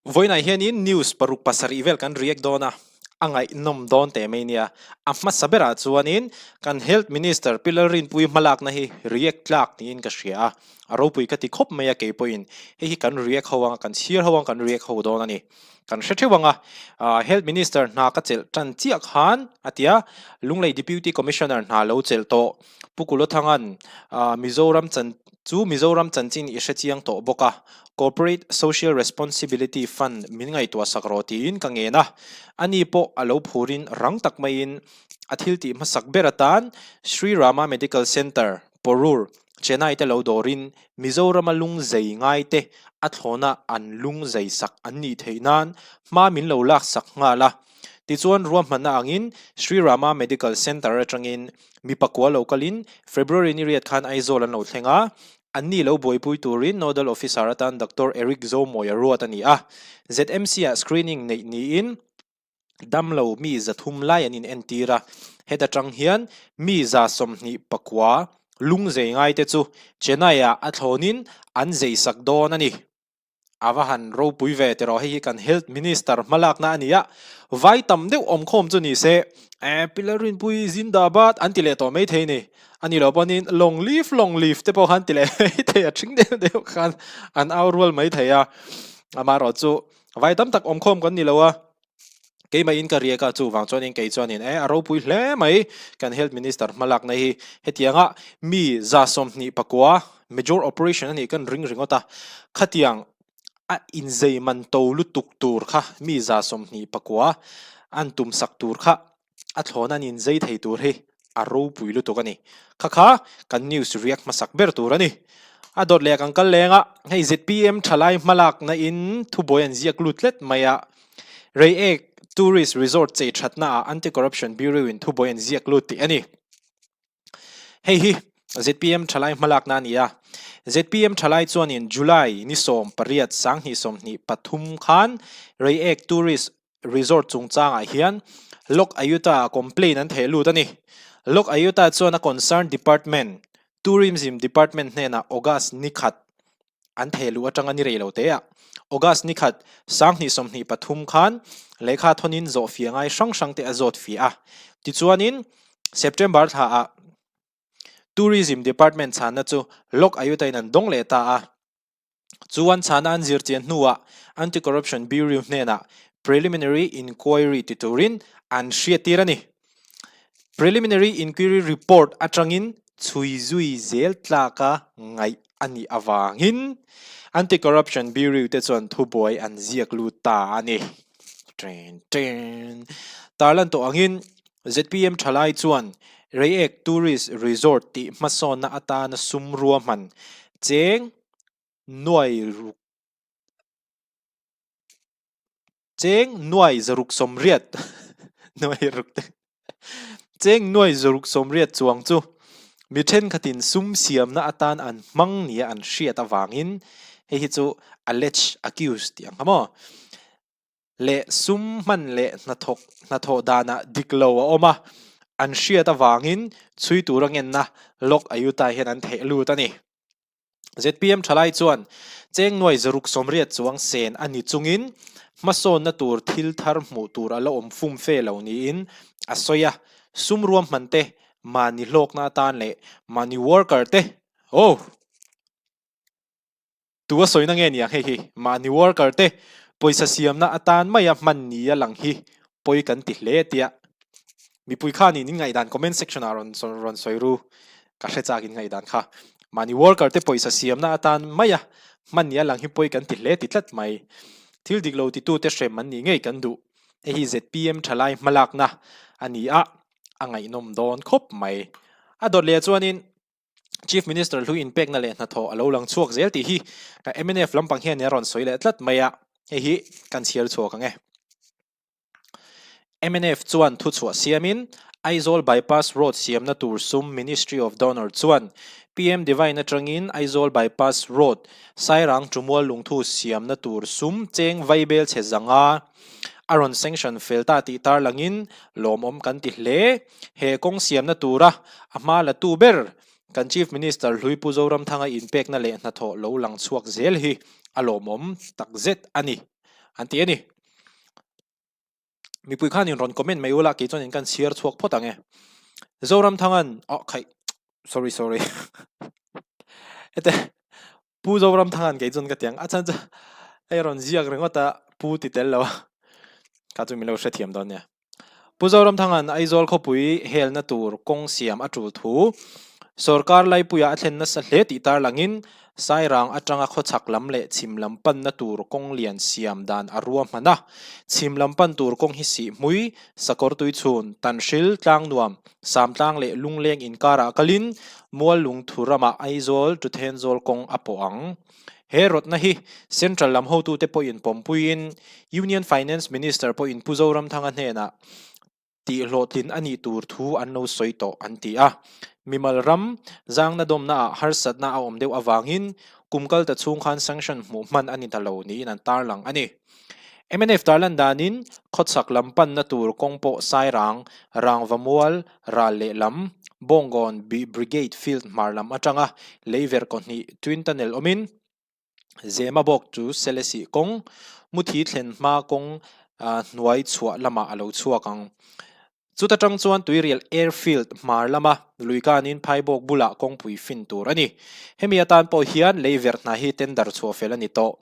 Vawiinah hianin news paruk pasarih vel kan react dawn a, a ngaihnawm dawn teh mai nia. A hmasa berah chuanin kan Health Minister Pi Lalrinpuii hmalakna hi react tlak niin ka hria a, a ropui ka ti khawp mai a kei pawhin hei hi kan react ho ang a, kan chhiar ho ang kan react ho dawn a ni. Kan hre theuh ang a, Health Minister hna ka chelh tan chiah khan a ti a, Lunglei Deputy Commissioner hna lo chelh tawh Pu Kulothanga'n Mizoram chan chu Mizoram chanchin i hre chiang tawh bawk a, Corporate Social Responsibility Fund min ngaihtuah sak rawh tiin ka ngen a, ani pawh a lo phurin rang tak maiin a thil tih hmasak ber atan Sri Rama Medical Centre, Porur, Chennai te lo dawrin Mizorama lung zei ngai te a thlawna an lung zei sak an nih theih nan hma min lo lak sak nghal a. Tichuan ruahmanna angin Sri Rama Medical Centre atangin Mi pakua lo kalin February ni riat khan Aizawl an lo thleng a, anni lo buaipui turin Nodal Officer atan Doctor Eric Zomawi a ruat a ni a. ZMC-ah screening neih niin damlo mi 300 lai an inentir a, heta tang hian mi 29 lung zei ngaite chu Chennai-ah a thlawnin an zeisak dawn a ni. A va han ropui ve tiraw hei hi kan Health Minister hmalakna a ni a, vai tam deuh awmkhawm chu ni se eh Pilar Rinpui Zindabad an ti leh tawh mai thei ni. A ni lo pawhin Long live long live te pawh khan ti leh mai thei a thing deuh deuh khan an au rual mai thei a, amaherawh chu vai tam tak awmkhawm kan ni lo a. Keimah in ka riak a, chuvang chuanin kei chuanin e a ropui hle mai kan Health Minister hmalakna hi hetianga mi 29 major operation a nih kan ring ringawt a, khatiang a inzei man to lutuk tur kha mi 29 an tum sak tur kha a thlawn an inzei thei tur hi a ropui lutuk a ni. Kha kha kan news riak hmasak ber tur a ni. A dawt leh kan kal leng a, hei zpm thalai hmalakna in thubuai an ziak lut tlet mai a. Reiek Tourist Resort chei thatna ah Anti-Corruption Bureau in thubuai an ziak lut tih a ni. Hei hi zpm thalai hmalakna a ni a. Zpm thalai chuanin July ni 18 2023 khan Reiek Tourist Resort chungchangah hian Lok Ayuta-ah complaint an theh lut a ni. Lok Ayuta chuan a concerned department, Tourism Department hnenah August ni khat an theh luh atanga ni rei lo te ah. August ni khat 2023 khan lehkha thawnin zawh fia ngai hrang hrang te a zawt fia a. Tichuanin September thlaah Tourism Department chhanna chu Lok Ayuta-in an dawng leh ta a. Chuan chhana an zir chian hnuah Anti-Corruption Bureau hnenah Preliminary Inquiry ti turin an hriattir a ni. Preliminary Inquiry Report atangin chhui zui zel tlaka ngaih a nih avangin Anti-Corruption Bureau te chuan thubuai an ziak lut ta a ni. Ṭen ṭen. Tarlan tawh angin zpm thalai chuan Reiek Tourist Resort tih hmasawnna atana sum ruahman cheng nuai ruk cheng nuai zaruk sawmriat nuai ruk te cheng nuai zaruk sawmriat chuang chu mi thenkhatin sum siamna atan an hmang nia an hriat avangin hei hi chu allege accuse tih ang kha maw. leh sum hman leh hnathawk hnathawh danah dik lo a awm a, an hriat avangin chhui tura ngenna Lok Ayuta hian an theh lut a ni. Zpm thalai chuan cheng nuai 680 chuang sen a ni chungin hmasawnna tur thil thar hmuh tur a la awm fum fe lo niin a sawi a, sum ruahman te mahni hlawkna atan leh mahni worker te oh! Tu a sawina nge niang hei hi? Mahni worker te pawisa siamna atan maia hman ni a lang hi pawi kan ti hle tia mipui khanin in ngaihdan comment section ah rawn rawn sawi ru ka hre chak in ngaihdan kha. Mahni worker te pawisa siamna atan maia hman ni a lang hi pawi kan ti hle ti tlat mai. Thil dik lo titu te hrem an nih ngei kan duh. Hei hi zpm thalai hmalakna a ni a, a ngaihnawm dawn khawp mai. A dawt leh chuanin Chief Minister hlui inpekna leh hnathawh a lo lang chhuak zel tih hi ka mnf lampang hian a rawn sawi leh tlat mai a, hei hi kan chhiar chhuak ang e. Mnf chuan thuchhuah siamin Aizawl Bypass Road siamna tur sum Ministry of Donor chuan PM Divine atangin Aizawl Bypass Road Sairang Tumual Lungthu siamna tur sum cheng vaibel chhe 500 a rawn sanction fel ta tih tarlangin lawmawm kan ti hle. He kawng siamna tura a hma la tu ber kan Chief Minister hlui Pu Zoramthanga inpekna leh hnathawh lo lang chhuak zel hi a lawmawm takzet a ni. an ti a ni. Mipui khanin rawn comment mai ula kei chuanin kan chhiar chhuak phawt ang e. Zoramthanga'n oh khaih sorry sorry hete Pu Zoramthanga'n kei chuan ka ti ang a chhan chu hei rawn ziak ringawt a Pu ti tel lo a kha chu min lo hrethiam dawn nia. Pu Zoramthanga'n Aizawl khawpui helna tur kawng siam a tul thu sorkar laipuiah a thlen nasa hle tih tarlangin Sairang atanga khawchhak lam leh chhim lam panna tur kawng lian siam dan a ruahman a. Chhim lam pan tur kawng hi Sihhmui, Sakawr Tuichhun, Tanhril, Tlangnuam, Samtlang leh Lungleng inkarah kalin Muallungthu ramah Aizawl to Thenzawl kawng a pawh ang. He rawtna hi Central lam hotute pawhin pawmpuiin Union Finance Minister pawhin Pu Zoramthanga hnenah tihhlawhtlin a nih tur thu an lo sawi tawh an ti a. Mimal ram zangna dawmnaah harsatna a awm deuh avangin kum kal ta chhung khan sanction hmuh hman a ni ta lo niin an tarlang a ni. Mnf tarlan danin khawchhak lam panna tur kawng pawh Sairang, Rangvamual, ral lehlam, Bawngkawn Brigade Field hmar lam atanga leiverh kaw hnih Twin Tunnel awmin Zema bawk chu Selesih kawng, Muthi thlen hma kawng hnuai chhuah lamah a lo chhuak ang. Chuta tang chuan Tuirial Airfield hmar lama lui kanin Phaibawk bulah kawngpui fin tur a ni. Hemi atan pawh hian lei verh hna hi tender chhuah fel a ni tawh.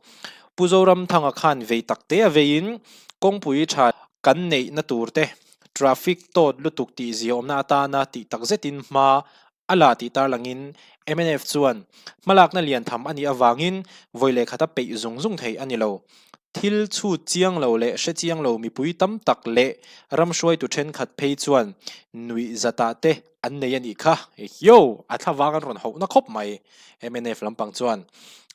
Pu Zoramthanga khan vei tak te a veiin kawngpui tha kan neihna tur te traffic tawt lutuk tih ziaawmna atana tih takzetin hma A la tih tarlangin mnf chuan hmalakna lian tham a nih avangin vawi leh khata peih zung zung theih a ni lo. Thil chhut chiang lo leh hre chiang lo mipui tam tak leh ram hruaitu thenkhat phei chuan nuih zatah te an nei a nih kha. Ehio! A thlavang an rawn hauhna khawp mai mnf lampang chuan.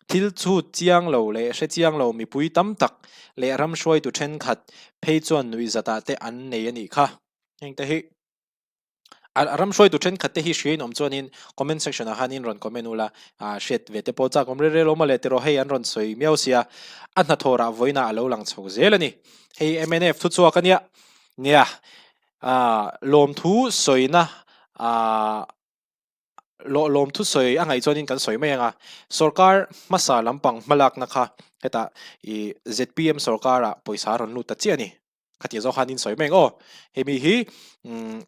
Thil chhut chiang lo leh hre chiang lo mipui tam tak leh ram hruaitu thenkhat phei chuan nuih zatah te an nei a nih kha. Hengte hi. A ram hruaitu thenkhat te hi hria in awm chuanin comment section ah khanin rawn comment ula ah hriat ve te pawh chak awm rel rel awm a le tiraw hei an rawn sawi miau sia a hnathawh rah vawiinah a lo lang chho zel a ni hei mnf thuchhuak a nia nia ah lawmthu sawina ah Lawh lawm thusawi a ngaih chuanin kan sawi mai ang a, sorkar hmasa lampang hmalakna kha hetah ih zpm sorkarah pawisa a rawn lut ta chiah a ni. Khatia zawk khan in sawi mai ang aw. Hemi hi umm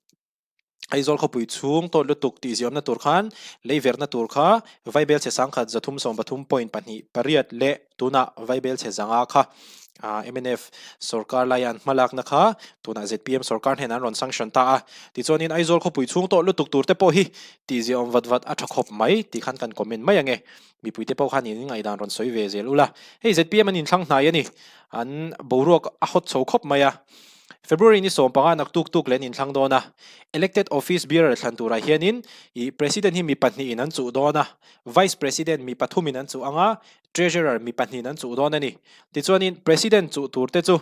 Aizawl khawpui chhung tawt lutuk tih ziahawmna tur khan lei verhna tur kha Vaibel chhe sangkhat 373.28 leh tunah Vaibel chhe zanga kha Mnf sorkar laia an hmalakna kha tunah zpm sorkar hnenah an rawn sanction ta a. Tichuanin Aizawl khawpui chhung tawh lutuk tur te pawh hi tihziahawm vat vat a tha khawp mai tih khan kan comment mai ange. Mipuite pawh khan in ngaihdan rawn sawi ve zel ula. Hei zpm an inthlang hnai a ni. An boruak a hawt chho khawp mai a. February ni 15 naktuk tuk leh an inthlang dawn a. Elected office bearer thlan turah hianin ih President hi mi pahnihin an chuh dawn a. Vice President mi pathumin an chuh ang a. Treasurer mi pahnihin an chuh dawn a ni. Tichuanin President chuh tur te chu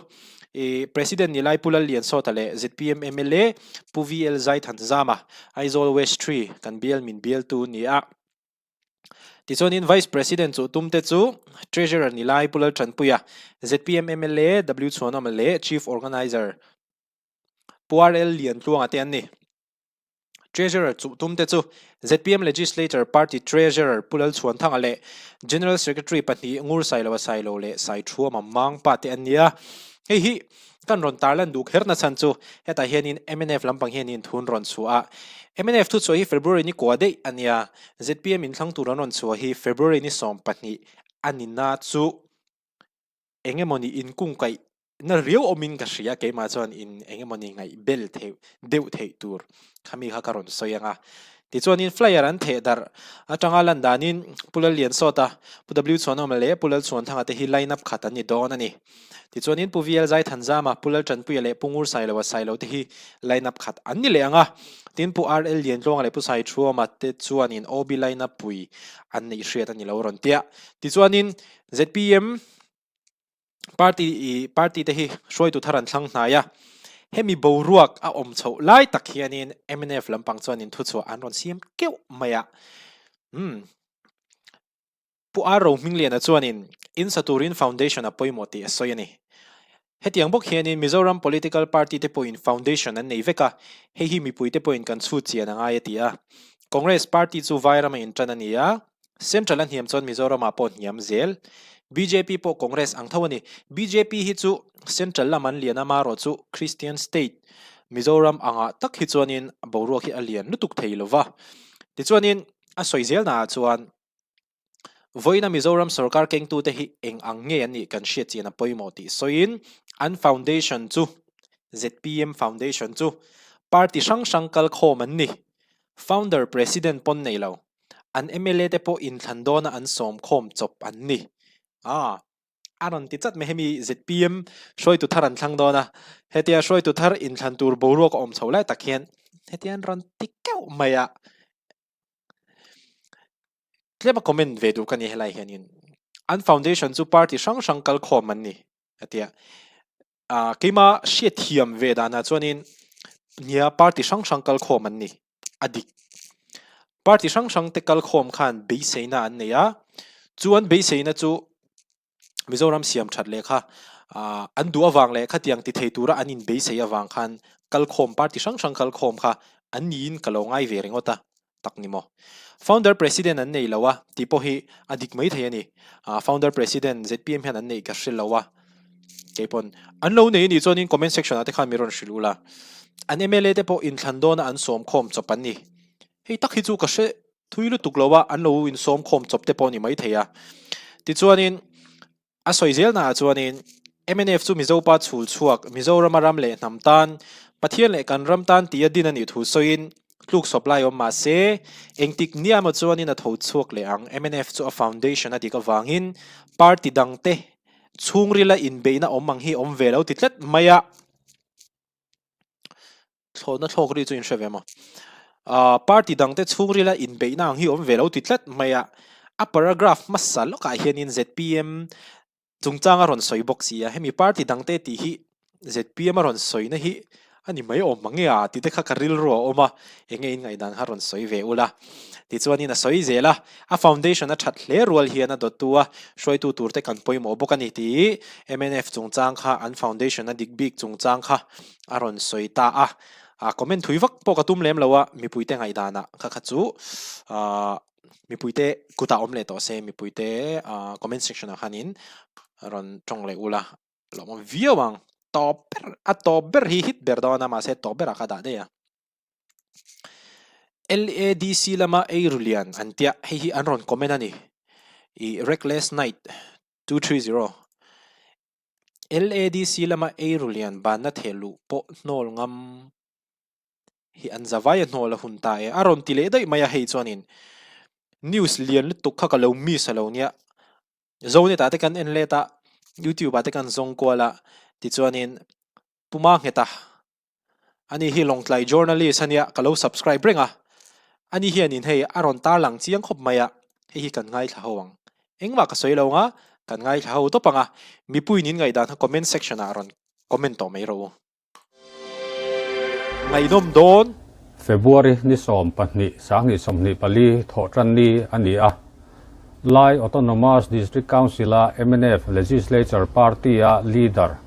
i President ni lai Pu Lalliansawta leh zpm mla Pu VL Zaithanzama, Aizawl West Tree kan bial min bialtu ni a. Tichuanin Vice President chuh tum te chu Treasurer ni lai Pu Lalthanpuia, zpm mla W Chhuanawma leh Chief Organiser Pu RL Liantluanga te an ni. Treasurer chuh tum te chu zpm Legislature Party Treasurer Pu Lalchhuanthanga leh General Secretary pahnih Ngur Sailoa Sailo leh Saithuama Mangpa te an ni a. Hei hi kan rawn tarlan duh kher nachhan chu hetah hianin mnf lampang hianin thun rawn chhuah a. Mnf thu chhuah hi February ni kua daih a nia. Zpm inthlang tur an rawn chhuah hi February ni 12 a ni na chu eng emawni inkungkaih na riau awmin ka hria keimah chuan in eng emawni ngaih bel theih deuh theih tur khami kha ka rawn sawi ang a. Tichuanin flyer an theh darh atanga lan danin Pu Lalliansawta, Pu W Chhuanawma leh Pu Lalchhuanthanga te hi line up khat an ni dawn a ni. Tichuanin Pu VL Zaithanzama, Pu Laltanpuia leh Pu Ngur Sailoa Sailo te hi line up khat an ni leh ang a. Tin Pu RL Liantluanga leh Pu Saithuama te chuanin OB line up pui an neih hriat a ni lo rawn tia. Tichuanin zpm Party i party te hi hruaitu thar an thlang hnai a, hemi boruak a awm chhoh lai tak hianin mnf lampang chuanin thuchhuah an rawn siam keuh mai a. Umm. Pu R Rohmingliana chuanin in sa turin foundation a pawimawh tih a sawi a ni. Hetiang bawk hianin Mizoram political party te pawhin foundation an nei vek a, hei hi mipuite pawhin kan chhut chian a ngai a ti a. Congress party chu Vairama intan a ni a, Central a hniam chuan Mizoramah pawh hniam zel. Bjp pawh Congress ang tho a ni. Bjp hi chu Central lam an lian a, marawh chu Christian state Mizoram angah tak hi chuanin boruak hi a lian lutuk thei lo va. Tichuanin a sawi zelnaah chuan Vawiina Mizoram sorkar kengtute hi eng ang nge an nih kan hriat chian a pawimawh tih sawiin an foundation chu zpm Foundation chu party hrang hrang kal khawm an ni. Founder President pawn nei lo. An mla te pawh inthlan dawna an sawm khawm chawp an ni. Aa. A rawn ti chat mai hemi zpm hruaitu thar an thlang dawn a, hetia hruaitu thar inthlan tur boruak a awm chho lai tak hian hetia an rawn ti keuh mai a. Tlema comment ve duh ka ni helai hianin an foundation chu party hrang hrang kal khawm an ni a tia ah keima hriatthiam ve danah chuanin nia party hrang hrang kal khawm an ni a dik party hrang hrang te kal khawm khan beiseina an nei a chu an beiseina chu Mizoram siam that leh kha an duh avang leh khatiang ti thei tura an inbeisei avang khan kalkhawm party hrang hrang kalkhawm kha an niin ka lo ngai ve ringawt a tak ni maw. Founder President an nei lo a tih pawh hi a dik mai thei a ni. Founder President zpm hian an neih ka hre lo a, keipawn an lo nei a nih chuanin comment section ah te khan mi rawn hrilh ula. An mla te pawh inthlan dawna an sawmkhawm chawp an ni. Hei tak hi chu ka hre Thui lutuk lo a, an lo insawm khawm chawp te pawh a ni maithei a. Tichuanin, a sawi zelnaah chuanin, mnf chu Mizopa chhul chhuak, Mizorama ram leh hnam tan, Pathian leh kan ram tan tia din a nih thu sawiin, tluk sawp lai awm mah se, engtik nia emaw chuanin a tho chhuak leh ang. Mnf chu a foundation a dik avangin party dangte chhungrila inbeihna awm ang hi awm ve lo ti tlat mai a. Thlawhna thlawk ri chu in hre ve maw? Ahh party dangte chhungrila inbeihna ang hi awm ve lo ti tlat mai a, a paragraph hmasa lawkah hianin zpm chungchang a rawn sawi bawk si a, hemi party dangte tih hi zpm a rawn sawina hi a ni mai awm mang e a tih te kha ka rilru a awm a, enge in ngaihdan kha rawn sawi ve ula. Tichuanin a sawi zel a, a foundation a that hle rual hian a dawttu a, hruaitu turte kan pawimawh bawk a ni tih mnf chungchang kha an foundation a dik bik chungchang kha a rawn sawi ta a, ah comment thui vak pawh ka tum lem lo a, mipuite ngaihdanah kha kha chu ah mipuite kutah awm leh tawh se mipuite ah comment section ah khanin rawn tawng leh ula lawmawm viau ang tawp ber a tawp ber hi hit ber dawn a mahse tawp berah ka dah daih a. LADC lama eiru lian an tia hei hi an rawn comment a ni ih reckless night 230. LADC lama eiru lian banna theh luh pawh hnawl ngam hi an zavaia hnawl a hun ta e. A rawn ti leh daih mai a hei chuanin news lian lutuk kha ka lo miss a lo nia. Zonet ah te kan en let a, YouTube ah te kan zawng kual a, tichuanin Puma Ngheta Ani hi Lawngtlai journalist a nia, ka lo subscribe reng a. Ani hianin hei a rawn tarlang chiang khawp mai a, hei hi kan ngaithla ho ang. Engmah ka sawi lo ang a, kan ngaithla ho tawp ang a, mipuiin in ngaihdan kha comment section ah rawn comment tawh mai rawh u. Ngaihnawm dawn. February ni 12 2024 thawhtan ni a ni a, Lai Autonomous District Council-a mnf Legislature Party-a leader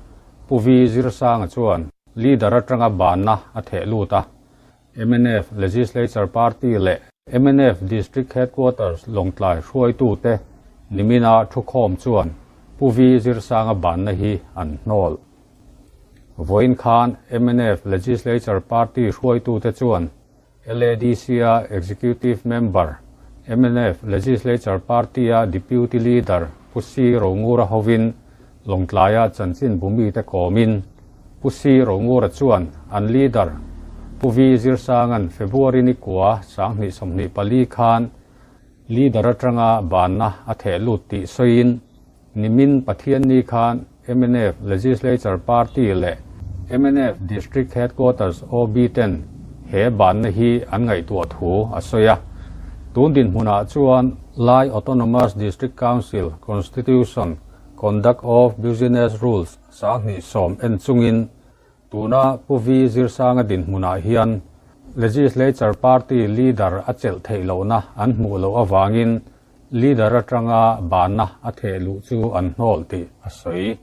Pu Vi Zirsanga chuan leader atanga banna a theh lut a, mnf Legislature Party leh mnf District Headquarters Lawngtlai hruaitute nimina thukhawm chuan Pu Vi Zirsanga banna hi an hnawl. Vawiin khan mnf Legislature Party hruaitute chuan LADC-a Executive Member, mnf Legislature Party-a Deputy Leader Pu Si Rongura hovin Lawngtlaia chanchin bumite kawmin Pu Si Rongura chuan an Leader Pu Vi Zirsanga'n February ni kua 2024 khan Leader atanga banna a theh lut tih sawiin Nimin Pathianni khan mnf Legislature Party leh mnf District Headquarters OB ten he banna hi an ngaihtuah thu a sawi a. Tun dinhmunah chuan Lai Autonomous District Council Constitution Conduct of Business Rules 70 en chungin tuna Pu Vi Zirsanga dinhmunah hian Legislature Party Leader a chelh theih lohna an hmuh loh avangin Leader atanga banna a theh luh chu an hnawl tih a sawi.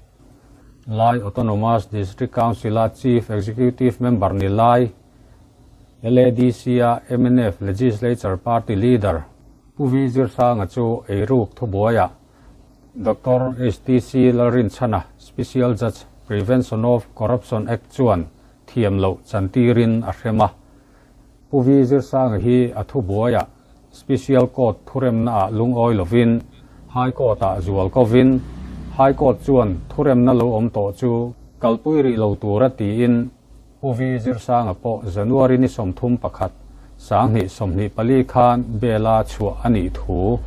Lai Autonomous District Council-a Chief Executive Member ni lai, LADC-a mnf Legislature Party Leader Pu Vi Zirsanga chu eiruk thubuaiah Doctor HTC Lalrinchhana, Special Judge, Prevention of Corruption Act chuan thiam loh chantirin a hrem a. Pu Vi Zirsanga hi a thubuaiah Special Court thuremnaah lungawi lovin High Court-ah zual kovin High Court chuan thuremna lo awm tawh chu kalpui rih lo tura tiin Pu Vi Zirsanga pawh January ni 31, 2024 khan bail-a chhuah a nih thu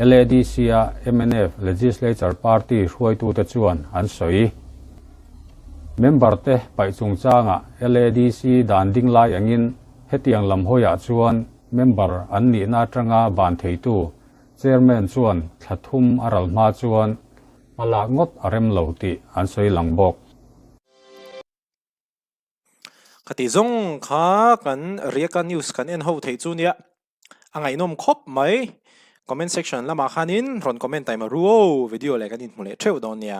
LADC-a mnf Legislature Party hruaitute chuan an sawi. Member te paih chungchangah LADC dan ding lai angin hetiang lam hawiah chuan member an nihna atanga ban theitu Chairman chuan thla thum a ral hma chuan hma lak ngawt a rem lo tih an sawi lang bawk. Khati zawng kha kan Riaka news kan en ho theih chu nia a ngaihnawm khawp mai. Comment section lamah khanin rawn comment taima ru aw video leh kan inhmu leh theuh dawn nia.